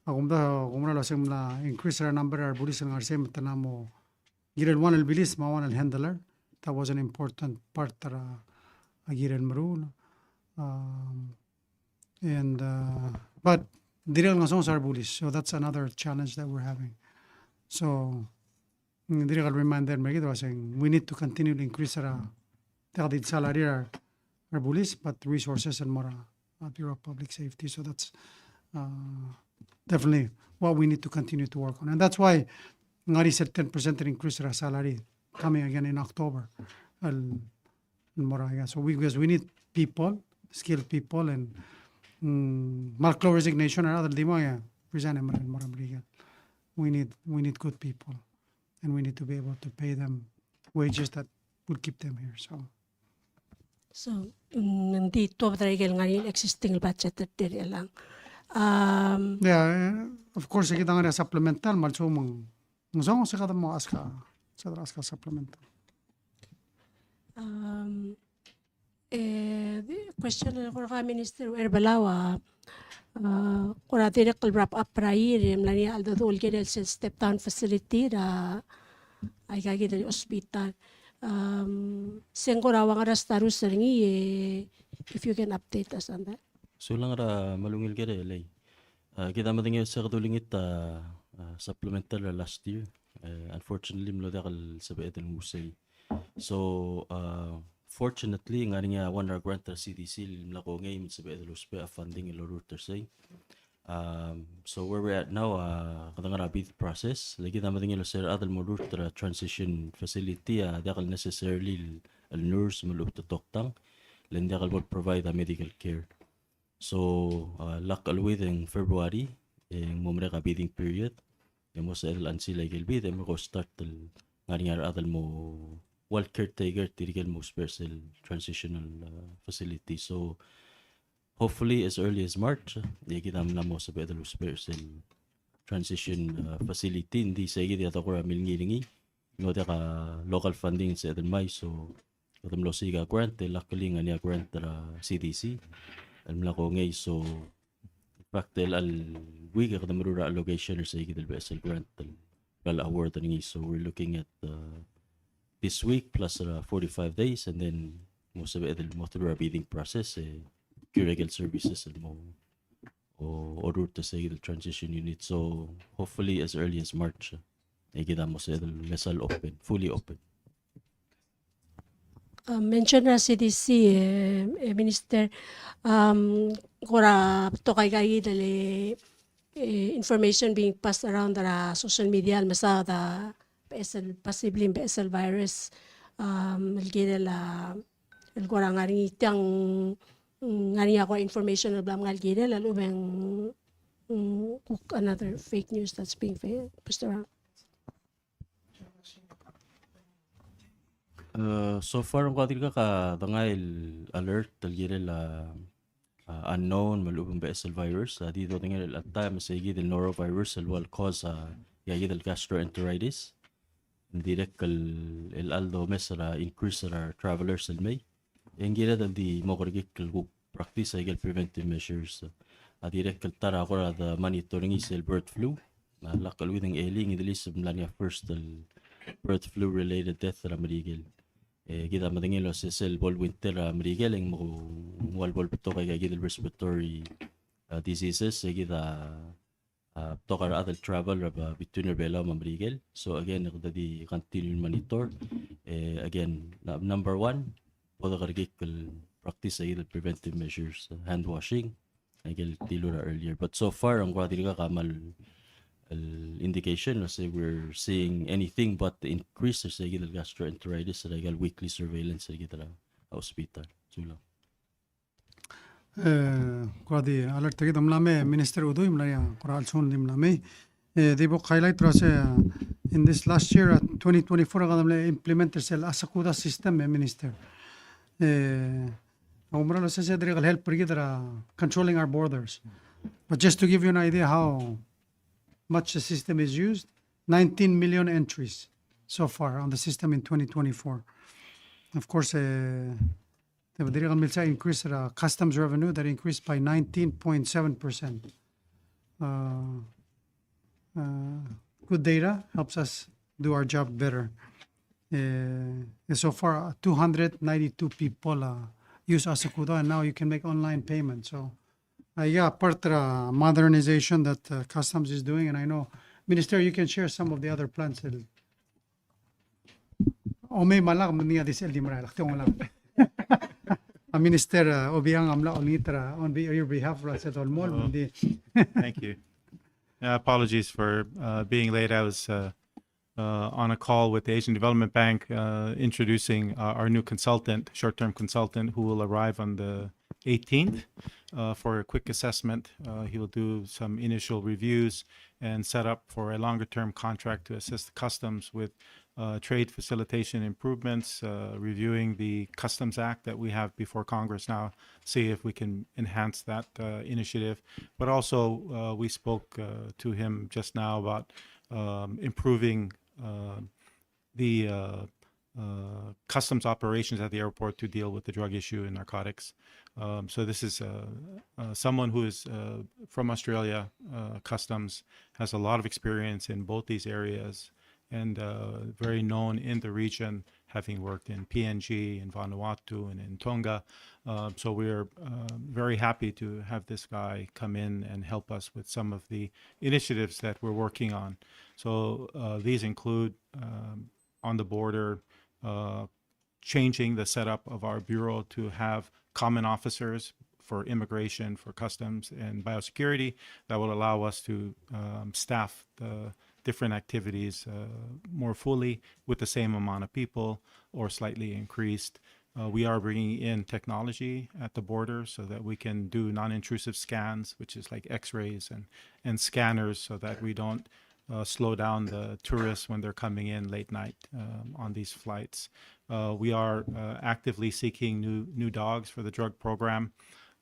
A kumdasu, a kumdasu el uase ng mla increase er a number er a rebulis el ngar er sei me te mla mo kirel one el bilis me a one el handler. That was an important part er a, a kirel meruul. Um, And, uh, but dirrek el ngesonges a rebulis, so that's another challenge that we're having. So, mm, dirrek el reminder me kid el uaseng, we need to continue to increase er a, tia kid el salary er a, er a police, but resources el mo er a, uh, Bureau of Public Safety. So that's, uh, definitely what we need to continue to work on. And that's why ng ngar er ngii sel ten percent el increase er a salary coming again in October. El, el mo er a, yeah. So we, because we need people, skilled people, and, mm, me a klou a resignation er a rechad el di mo, yeah, resign e mo er a, mo er a Merikel. We need, we need good people, and we need to be able to pay them wages that will keep them here. So, so, mm, ng di tuobed er a ikel ngar er ngii el existing el budget er tia el chelechang. Um, yeah, eh, of course, e kid a ngar er ngii a supplemental, me a lsekum ng, ng soang, se kede mo ask a, se kede ask a supplemental. Um, e, di, question el kora Minister Uherbelau a, a, kora dirrek el wrap up er a year, e mla er ngii a cheldecheduch el kirel sel step down facility er a, aika kid el hospital. Um, se ng kora ua ngera status er ngii, e, if you can update us on that. Sulang er a me a ungil kirel, e. A, kid a medengei el se kede ulengit a, a, supplemental er a last year. E, unfortunately, mlo diak el sebeched el nguu sei. So, uh, fortunately, ng ngar er ngii a one er a grant er a C D C el mla kongei me ng sebeched el ousbech a funding el orurt er sei. Um, so where we're at now, uh, kede ngar er a bid process, le kid a medengei el se er a chad el mo orurt er a transition facility, a diak el necessarily el, el nurse me a lechub e te toktang, le ng diak el bo el provide a medical care. So, uh, lak el within February, e ng mo merek a bidding period, e mo sebeched el unseal aike el bid, e mo ko start el ngar er ngii a rechad el mo ua el caretaker, tirke el mo ousbech er sel transitional, uh, facility. So, hopefully, as early as March, e kid a mla mo sebeched el ousbech er sel transition, uh, facility, ng di sei kid a dekora mle ngii er ngii, ng diak a local funding el sebeched el mei, so, kede mlo osiik a grant, e luckily ng ngar er ngii a grant er a C D C el mla kongei, so, in fact, el, el week e kede meruul er a allocation er sei kid el beches el grant el bla le award er ngii, so we're looking at, uh, this week plus, uh, forty-five days, and then mo sebeched el mo through a bidding process, e, curatorial services el mo o, orurt er sei kid el transition unit. So hopefully as early as March, e kid a mo sebeched el mesa el open, fully open. Uh, mention er a C D C, e, e, Minister, um, kora betok aika kid el, e, information being passed around er a social media el mesaod a beches el, possibly beches el virus, um, el kirel a, el kora ngar er ngii tiang, mm, ngar er ngii a kora information el bla mngai el kirel, a lechub e ng, mm, kuk another fake news that's being fa-, passed around. Uh, so far, ng kora dirkak a dengai el alert el kirel a, uh, unknown, me a lechub e ng beches el virus, a di dodengei er chelecha el taem, me sei kid el norovirus el ua el cause, uh, aika kid el gastroenteritis. Ng dirrek el, el cheldecheduch el omes er a increase er a travelers el mei. E ng kired el di mo kerekikl el kuk practice aike el preventive measures. A dirrek el ta er a kora de monitor er ngii sel bird flu. A lak el within elii, ng di le se mla er ngii a first el bird flu related death er a Merikel. E kid a medengei el uase sel bo el winter er a Merikel e ng mo, ng ua el bo el betok aika kid el respiratory, uh, diseases, e kid a, uh, betok a rechad el travel er a, uh, between er a Belau me a Merikel. So again, e kede di continue el monitor. E again, na-, number one, bo de kerekikl el practice aike el preventive measures, uh, hand washing, aike el dilu er a earlier. But so far, ng kora dirkak a kmal el indication el se we're seeing anything but the increase er sei kid el gastroenteritis er aika el weekly surveillance er kid er a hospital. Sulang. E, kora di alert er kid a mla mei, Minister Udui, mla er ngii a kora chelsel di mla mei. E, di bo highlight er a se, uh, in this last year, uh, twenty twenty-four, a kede mle implement er sel Asakuda system, e, Minister. E, a oumera el uase se dirrek el help er kid er a controlling our borders. But just to give you an idea how much the system is used, nineteen million entries so far on the system in twenty twenty-four. Of course, e, te dirrek el milsa increase er a customs revenue that increased by nineteen point seven percent. Uh, uh, good data helps us do our job better. Uh, and so far, uh, two hundred ninety-two people, uh, use Asakuda, and now you can make online payments. So, uh, yeah, part of the modernization that, uh, customs is doing, and I know Minister, you can share some of the other plans. El, o mei me a lak me ng di sel di merael, ak tia el ngalek. A Minister, uh, Obichang a mla olengit er a, on be-, your behalf, er a sel dolemolem, me ng di. Thank you. Uh, apologies for, uh, being late. I was, uh, uh, on a call with the Asian Development Bank, uh, introducing, uh, our new consultant, short-term consultant, who will arrive on the eighteenth, uh, for a quick assessment. Uh, he will do some initial reviews and set up for a longer-term contract to assist the customs with, uh, trade facilitation improvements, uh, reviewing the Customs Act that we have before Congress now, see if we can enhance that, uh, initiative. But also, uh, we spoke, uh, to him just now about, um, improving, uh, the, uh, uh, customs operations at the airport to deal with the drug issue and narcotics. Um, so this is, uh, uh, someone who is, uh, from Australia, uh, Customs, has a lot of experience in both these areas, and, uh, very known in the region, having worked in P N G, in Vanuatu, and in Tonga. Um, so we're, uh, very happy to have this guy come in and help us with some of the initiatives that we're working on. So, uh, these include, um, on the border, uh, changing the setup of our bureau to have common officers for immigration, for customs, and biosecurity that will allow us to, um, staff the different activities, uh, more fully with the same amount of people or slightly increased. Uh, we are bringing in technology at the border so that we can do non-intrusive scans, which is like X-rays and, and scanners, so that we don't, uh, slow down the tourists when they're coming in late night, um, on these flights. Uh, we are, uh, actively seeking new, new dogs for the drug program.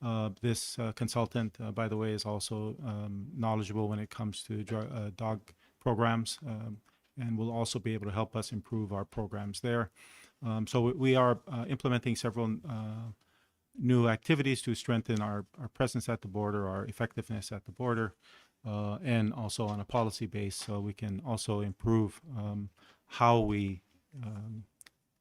Uh, this, uh, consultant, uh, by the way, is also, um, knowledgeable when it comes to dr-, uh, dog programs, um, and will also be able to help us improve our programs there. Um, so we, we are, uh, implementing several, uh, new activities to strengthen our, our presence at the border, our effectiveness at the border, uh, and also on a policy base, so we can also improve, um, how we, um,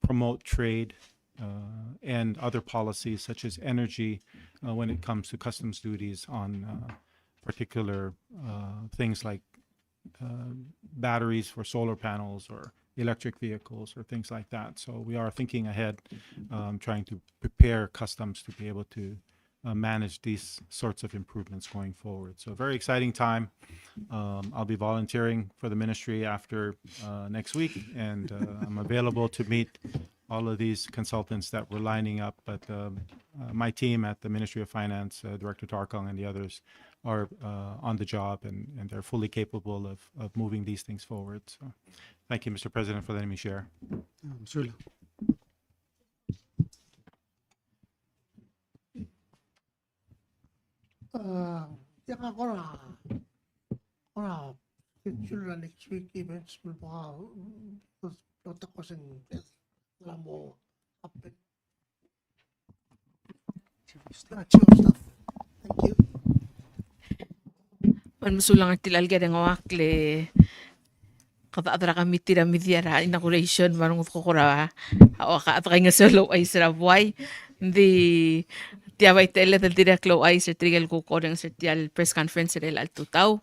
promote trade, uh, and other policies such as energy, uh, when it comes to customs duties on, uh, particular, uh, things like, uh, batteries for solar panels or electric vehicles or things like that. So we are thinking ahead, um, trying to prepare customs to be able to, uh, manage these sorts of improvements going forward. So very exciting time. Um, I'll be volunteering for the ministry after, uh, next week, and, uh, I'm available to meet all of these consultants that we're lining up. But, um, uh, my team at the Ministry of Finance, uh, Director Tarkong and the others are, uh, on the job, and, and they're fully capable of, of moving these things forward. So thank you, Mister President, for letting me share. Um, Sula. Uh, yeah, kora, kora schedule er a next week events me bo, uh, lo ta koseng, la mo happen. Chief of Staff. Thank you. Me ng mesulang er tia el ker e ng ua le kede chad er a committee er a media er a inauguration me a rengud ko kora, a, ua ka chad er a kaingeseu el ouchais er a buai. Ng di tia bai teletelel el dirrek el ouchais er tirke el kuk orrenges er tia el press conference er chelecha el tutau.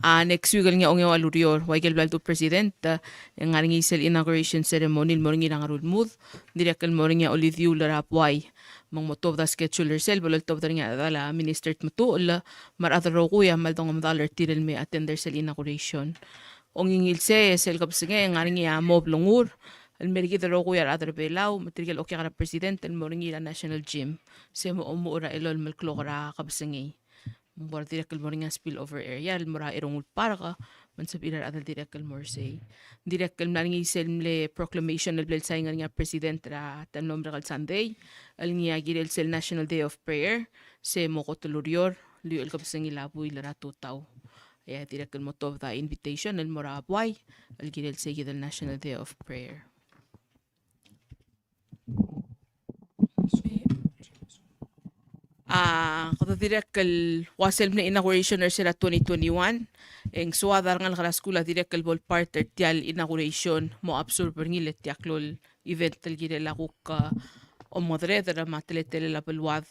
A, next week el ngii a ongeua el ureor, ua ikel bla ledu President, e ng ngar er ngii sel inauguration ceremony el mo er ngii er a Ngerul Mud. Ng dirrek el mo er ngii a olidiuul er a buai. Me ng mo tuobed a schedule er sel, bo loltobed er ngii a chedal a Minister Tmetuchl, me a rechad el rokui a kmal dongemdal er tir el me attend er sel inauguration. Ongingil sei, e sel kebesengei e ng ngar er ngii a mo blengur el mer kid el rokui a rechad er a Belau, me tirke el okiak er a President el mo er ngii er a National Gym. Se mo omuchel er a elolem el klok er a kebesengei. Me ng mo er a dirrek el mo er ngii a spillover area el mo er a Erungul Park, me ng sebechir a rechad el dirrek el mo er sei. Ng dirrek el mla er ngii sel mle proclamation el bla lesign er ngii a President er a taem el mlo merek el Sunday, el ngii a kirel sel National Day of Prayer, se mo kot el ureor, el kebesengil a buil er a tutau. E a dirrek el mo tuobed a invitation el mo er a buai el kirel sei kid el National Day of Prayer. A, kede dirrek el ua sel mle inauguration er sel twenty twenty-one, e ng soad a rengalek er a skuul a dirrek el bo el part er tia el inauguration, mo absorb er ngii le tia klou el event el kirel a kuk, a, omengedereder me a teletelel a beluad.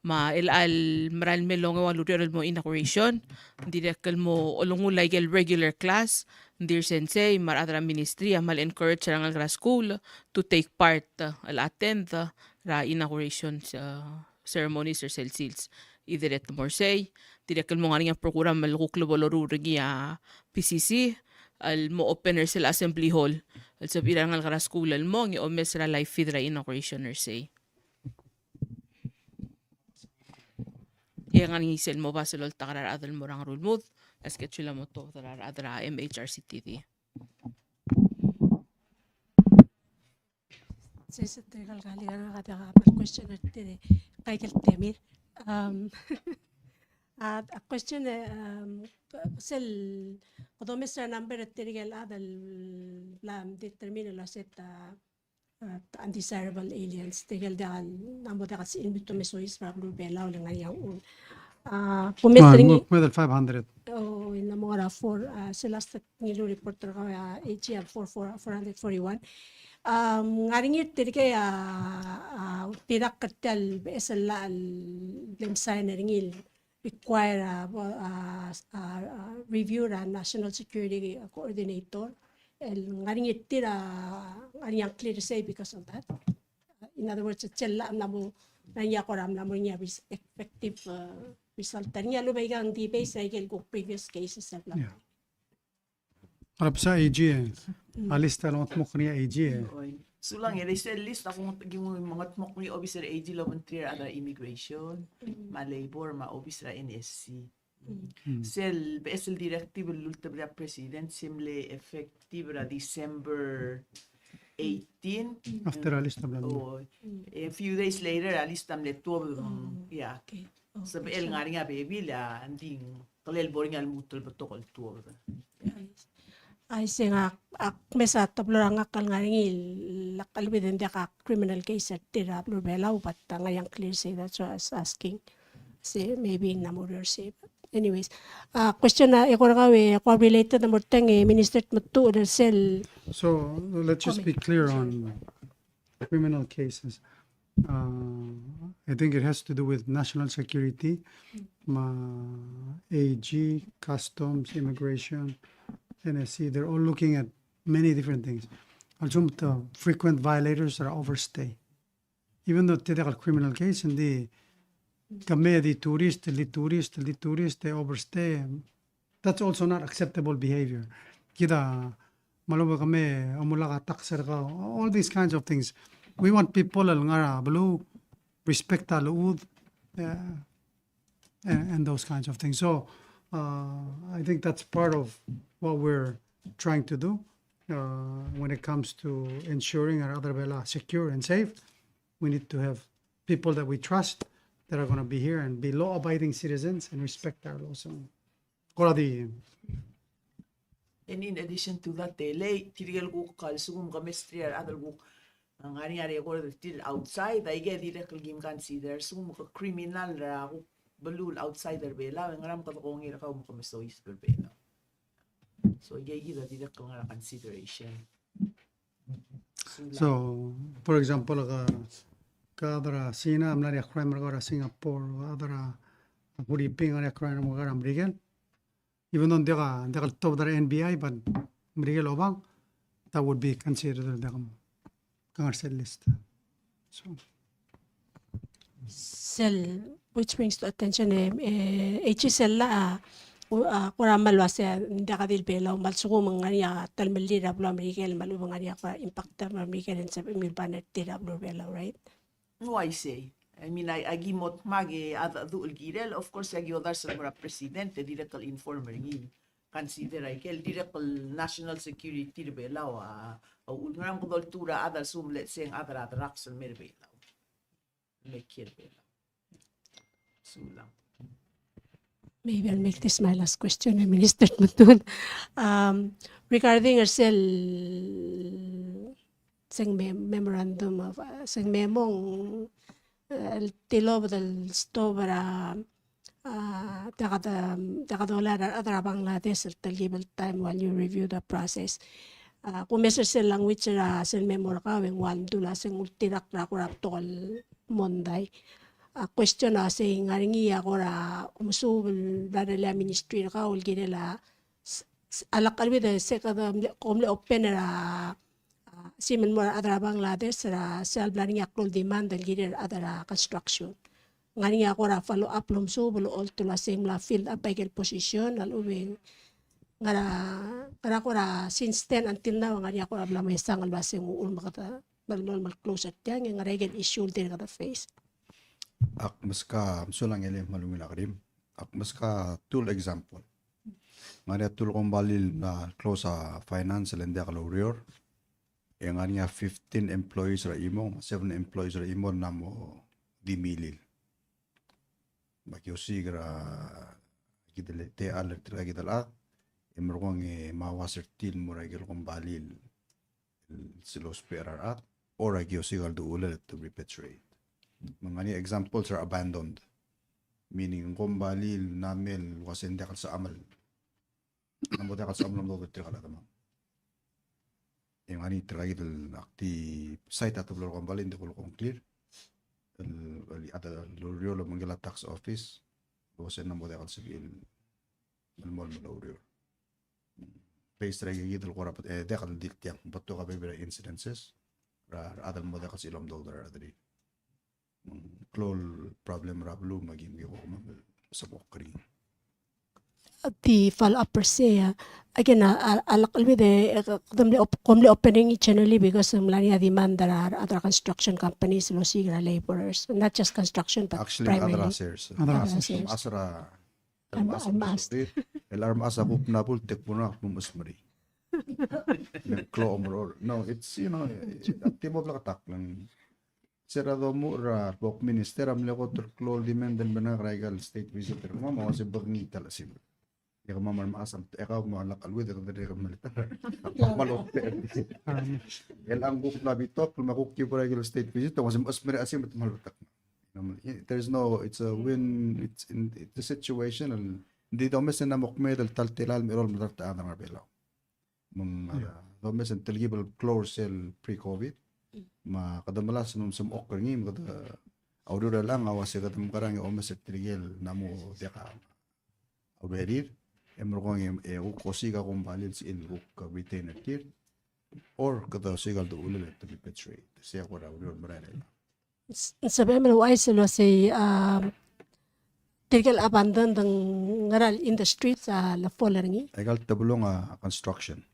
Me a chelecha el mera el me el ongeu a uriul el mo inauguration, dirrek el mo olengull a ikel regular class, ng di resensei me a rechad er a ministry a kmal encourage er a rengalek er a skuul to take part, el attend er a inauguration, uh, ceremonies er sel sils. Either e te mo er sei, dirrek el mo ngar er ngii a program el kuk lebo loruul er ngii a P C C, el mo open er sel assembly hall, el sebechir a rengalek er a skuul el mong e omes er a live feed er a inauguration er sei. E ngar er ngii sel mo basel oltak er a rechad el mo er a Ngerulmud, a schedule a mo tuobed er a rechad er a M H R C T D. Sel, sel tirke el kuk ngar er ngii a diak a question er tir, aike el temir. Um, a, a question, e, um, sel, kede omes er a number er tirke el chad el bla determine el uase te, uh, undesirable aliens, tirke el diak el, ng mo diak el sebechir el mesois er a beluu er a Belau el ngar er ngii a uchul. A, kumes er ngii, more than five hundred. Oh, ng mo ngar er a four, a, sel last ngii el report er kau, a, A G a four, four, four hundred forty-one. Um, ngar er ngii er tirke, a, a, ultirakl er tia el beches el llach el bla msign er ngii el require, a, a, a, a, review er a National Security Coordinator. El ngar er ngii er tir a, ngar er ngii a unclear er sei because of that. In other words, sel llach a mla mo, ngar er ngii a kora mla mo er ngii a res-, effective, uh, result. Ngar er ngii a lebo er a ikang di base er a ikel kuk previous cases el bla. Yeah. Ngar er a besa A G e. Mm. A list a longetmokl er ngii a A G e. Oi. Sulang e, sel list a kuk, kuk mengetmokl er ngii a obis er a A G el obengterir a rechad er a immigration, mm, me a labor, me a obis er a N S C. Mm. Mm. Sel beches el directive el lultebedii a president, se mle effective er a December eighteen. After a list a bla. Oh, mm, a few days later, a list a mle tuobed. Oh, yeah. Okay. Oh, sebechel ngar er ngii a bebil a, ng di ng kelel bo er ngii a lmuut el betok el tuobed. Aisei, ng ak, ak mesa teblo er a ngak el ngar er ngii el lak el bid e ng diak a criminal case er tir er a beluu er a Belau, but a ngar er ngii a unclear sei, that's why I was asking. Sei, maybe ng mo er sei, but anyways. A, question a, e kora kau e, kora related a mo er tiang e Minister Tmetuchl er sel. So, let's just be clear on criminal cases. Uh, I think it has to do with national security, me a A G, customs, immigration, N S C. They're all looking at many different things. Also, the frequent violators are overstay. Even though tia el criminal case, ng di kemiu di tourist, di tourist, di tourist, e overstay. That's also not acceptable behavior. Kid a, me a lebo kemiu, omulak a tax er kau, all these kinds of things. We want people el ngar er a beluu, respect a llechud, uh, and, and those kinds of things. So, uh, I think that's part of what we're trying to do, uh, when it comes to ensuring a rechad er a Belau secure and safe. We need to have people that we trust that are gonna be here and be law-abiding citizens and respect our laws. So, kora di. And in addition to that, e le, tirke el kuk a lsekum ke mesterir a rechad el kuk, a, ngar er ngii a record er tir outside, aike a dirrek el kim consider, lsekum ke criminal er a kuk beluu el outside er a Belau, e ngera me kede kongei er kau me ke mesoiseb er a Belau. So, aike kid a dirrek el ngar er a consideration. So, for example, ke, ke chad er a China, a mla er ngii a crime er kau er a Singapore, ke chad er a Huriping, a mla er ngii a crime er kau er a Merikel. Even though ng diak a, ng diak el tuobed er a N B I, but Merikel obang, that would be considered el diak a, ke ngar er sel list. So. Sel, which brings to attention, e, e, H C sel llach, a, u-, a, kora mle uase, ng diak a di el Belau, me a lsekum ng ngar er ngii a telemellir er a beluu er a Merikel, me a lechub e ng ngar er ngii a kora impact er a Merikel, e ng sebechemiu el ban er tir er a beluu er a Belau, right? Ng uaisei. I mean, a, aki mo dmak e a, a, du el kirel, of course, aki odars el mo er a president, e dirrek el inform er ngii. Consider aike el dirrek el national security er a Belau, a, a, uchul ngera me kede oltuu er a chad a lsekum, let's say, ng chad er a drugs el mei er a Belau. Me kiei er a Belau. Sulang. Maybe I'll make this my last question, eh, Minister Tmetuchl. Um, regarding er sel, sel me-, memorandum of, uh, sel memo, uh, el tilobed el stop er a, uh, diak de, diak dolai er a rechad er a Bangladesh el telkib el taem while you review the process. Uh, kumes er sel language er a sel memo er kau e ng ua ldu el uase ng ultirakl er a kora betok el mondai. a question a sei ng ngar er ngii a kora omesuub el bla er a ministry er kau el kirel a s-, s-, a lak el with the se kede mle, kom mle open er a, a, simen mo er a rechad er a Bangladesh er a sel bla er ngii a klou el demand el kirel a rechad er a construction. Ng ngar er ngii a kora follow up el omesuub el oltobed el uasei ng mla fill up a ikel position, a lechub e ng ngar er a, ngar er a kora since then until now, ng ngar er ngii a kora bla mesang el uasei ng uchul me kede melemolem el close er tiang, e ng ngar er a ikel issue el dirk kede face. Ak meskau, mesulang e le kmal ungil a kerim. Ak meskau a two el example. Ng ngar er ngii a two el kombalii el mla close a finance el ng diak loureor. E ng ngar er ngii a fifteen employees er a chimo, me a seven employees er a chimo el mla mo di milil. Me aki osiik er a kid el techall er tirka kid el chad, e merekong e mla uase er tir el mo er a ikel kombalii el, el sel lousbech er a rechad, or aki osiik a uldeuchulel to repatriate. Me ng ngar er ngii a examples er a abandoned. Meaning, ng kombalii el mla mei el uase ng diak el sebecham el ng mo diak el sebecham el omdasu er tirka el chedemam. E ng ngar er ngii tirka kid el ak di site a teblo el kombalii, ng di kulekoi a ngklir el, el, a, el oureor el obengkel a tax office, el uase ng mo diak el sebechir el melemolem el oureor. Based er a ikakid el kora, e, diak el di tiang, betok a bebil er a incidences er a, er a rechad el mo diak el sebechir el omdasu er a rechad er ngii. Klou el problem er a beluu me aki, me ki kuk mo sebechek er ngii. Di follow up er sei, a, again, a, a, a lak el with the, e, kede mle op-, kom mle open er ngii generally because ng mla er ngii a demand er a, er a other construction companies el osiik er a laborers. Not just construction, but actually, primarily other sales. Other sales. Mechas er a, el mechas, mechas. El mechas a kuk mla bult e kuk mla kuk mechas meri. Klou omerol. No, it's, you know, a timo bleketakl. Sera domuchel er a bo kminister a mle kot el klou el demand el bengak er a ikal state visit er kemam, me a uase bek ngii a ta el chesimer. E kemam a remechas a, e kau me a lak el with e kede dirrek el military. Kmal ousbech. El a kuk mla betok, me a kuk ki bo er a ikel state visit, e uase mechas mera el chesimer me te kmal betok. There's no, it's a win, it's in, it's a situation, el, ng di domes e ng mo kmeed el ta el telael el mechirol el medart a chad er a Belau. Me ng, a, domes e ng telkib el klou er sel pre-COVID. Me kede melasem el mo sebechek er ngii, me kede, a ureor er chelechang a uase kede mekerang e omes er tirke el ng mo diak a urerir, e merekong e, e kuk osiik a kombalii el sebechir el kuk retain er tir, or kede osiik a uldeuchulel el to repatriate. Sei a kora ureor el merael er chelechang. Ng sebechem el ouchais el uasei, um, tirke el abandoned, ng ngera el industries a le fall er ngii? Aika el tebelong a construction.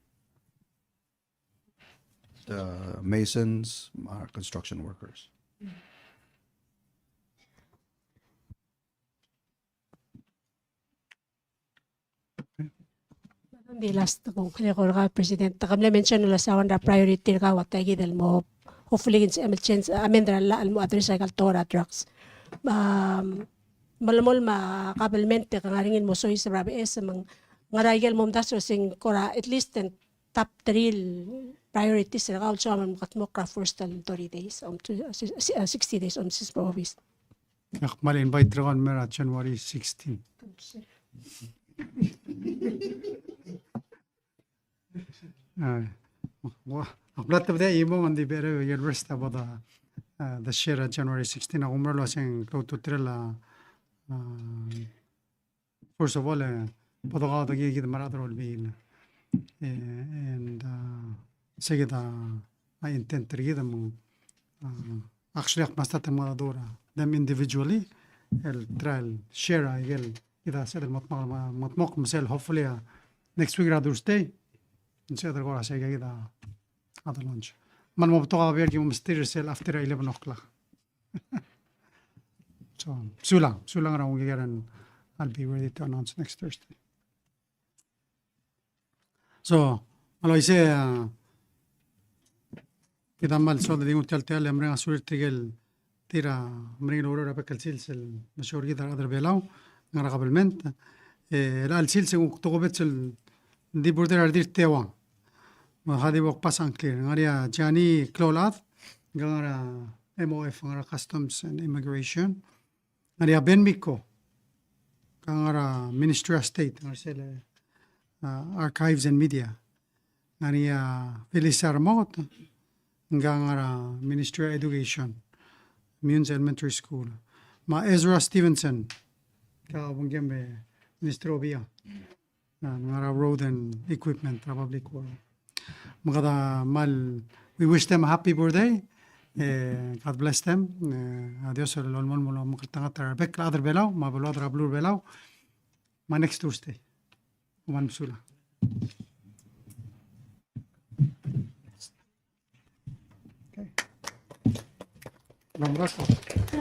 The masons are construction workers. Ng di last kung kele ko er kau, President, te ke mle mention el uasei a one er a priority er kau a tia kid el mo, hopefully, ng sebechem el change, amend er a llach el mo address aika el tekoi er a drugs. Me a, melemolem a kabelment e ke ngar er ngii el mo soiseb er a beches me ng ngera ikel momdasu el uasei ng kora at least ng top three el priorities er kau el soam el mekedmokl er a first el thirty days, om, si-, si-, sixty days, om, sixty days. Ak kmal invite er kau el mei er a January sixteen. A, ua, ak bla tebedii a chimo me ng di becherei el rest about the, uh, the share er a January sixteen. Ak oumerang el uasei ng klou a ultutelel a, uh, first of all, e, bo dekaudengii kid me a rechad er a Olbiil. E, and, uh, sei kid a, a intent er kid me ng, uh, actually, ak mla start el mengedecheduch er a them individually, el try el share a ikel, kid a sebeched el mo dmak, mo dmak me sel hopefully, uh, next week er a Thursday, ng sebeched el kora sei kid a, a de launch. Me ng mo betok a beer ki mo mesterir sel after eleven o'clock. So, sulang, sulang er a ungil, and I'll be ready to announce next Thursday. So, me a le uaisei, a, kid a kmal soad el di nguu tia el techall e mereng a sulir tirke el tir a meringel oureor er a bek el sils el mesiou er kid a rechad er a Belau, ngar er a kabelment. E, er a chelecha el sils e ng kuk tokubets el di bo er tir a redil er a teuang. Me a di bo kbasech a ngklir. Ng ngar er ngii a Jani Kloulechad, ngka ngar er a M O F, ngar er a Customs and Immigration. Ng ngar er ngii a Ben Miko, ngka ngar er a Ministry of State, ngar er sel, uh, Archives and Media. Ng ngar er ngii a Felisa Remenget, ngka ngar er a Ministry of Education, Meyuns Elementary School. me a Ezra Stevenson, ka obengkem e Minister Obia. A, ngar er a road and equipment er a public work. Me kede kmal, we wish them a happy birthday. E, God bless them. E, a Dios a lolemolem el omekngeltengat er a rebek el chad er a Belau, me a beluad er a beluu er a Belau. Me a next Thursday. Kom kmal mesulang. Okay. Kom kmal mesulang.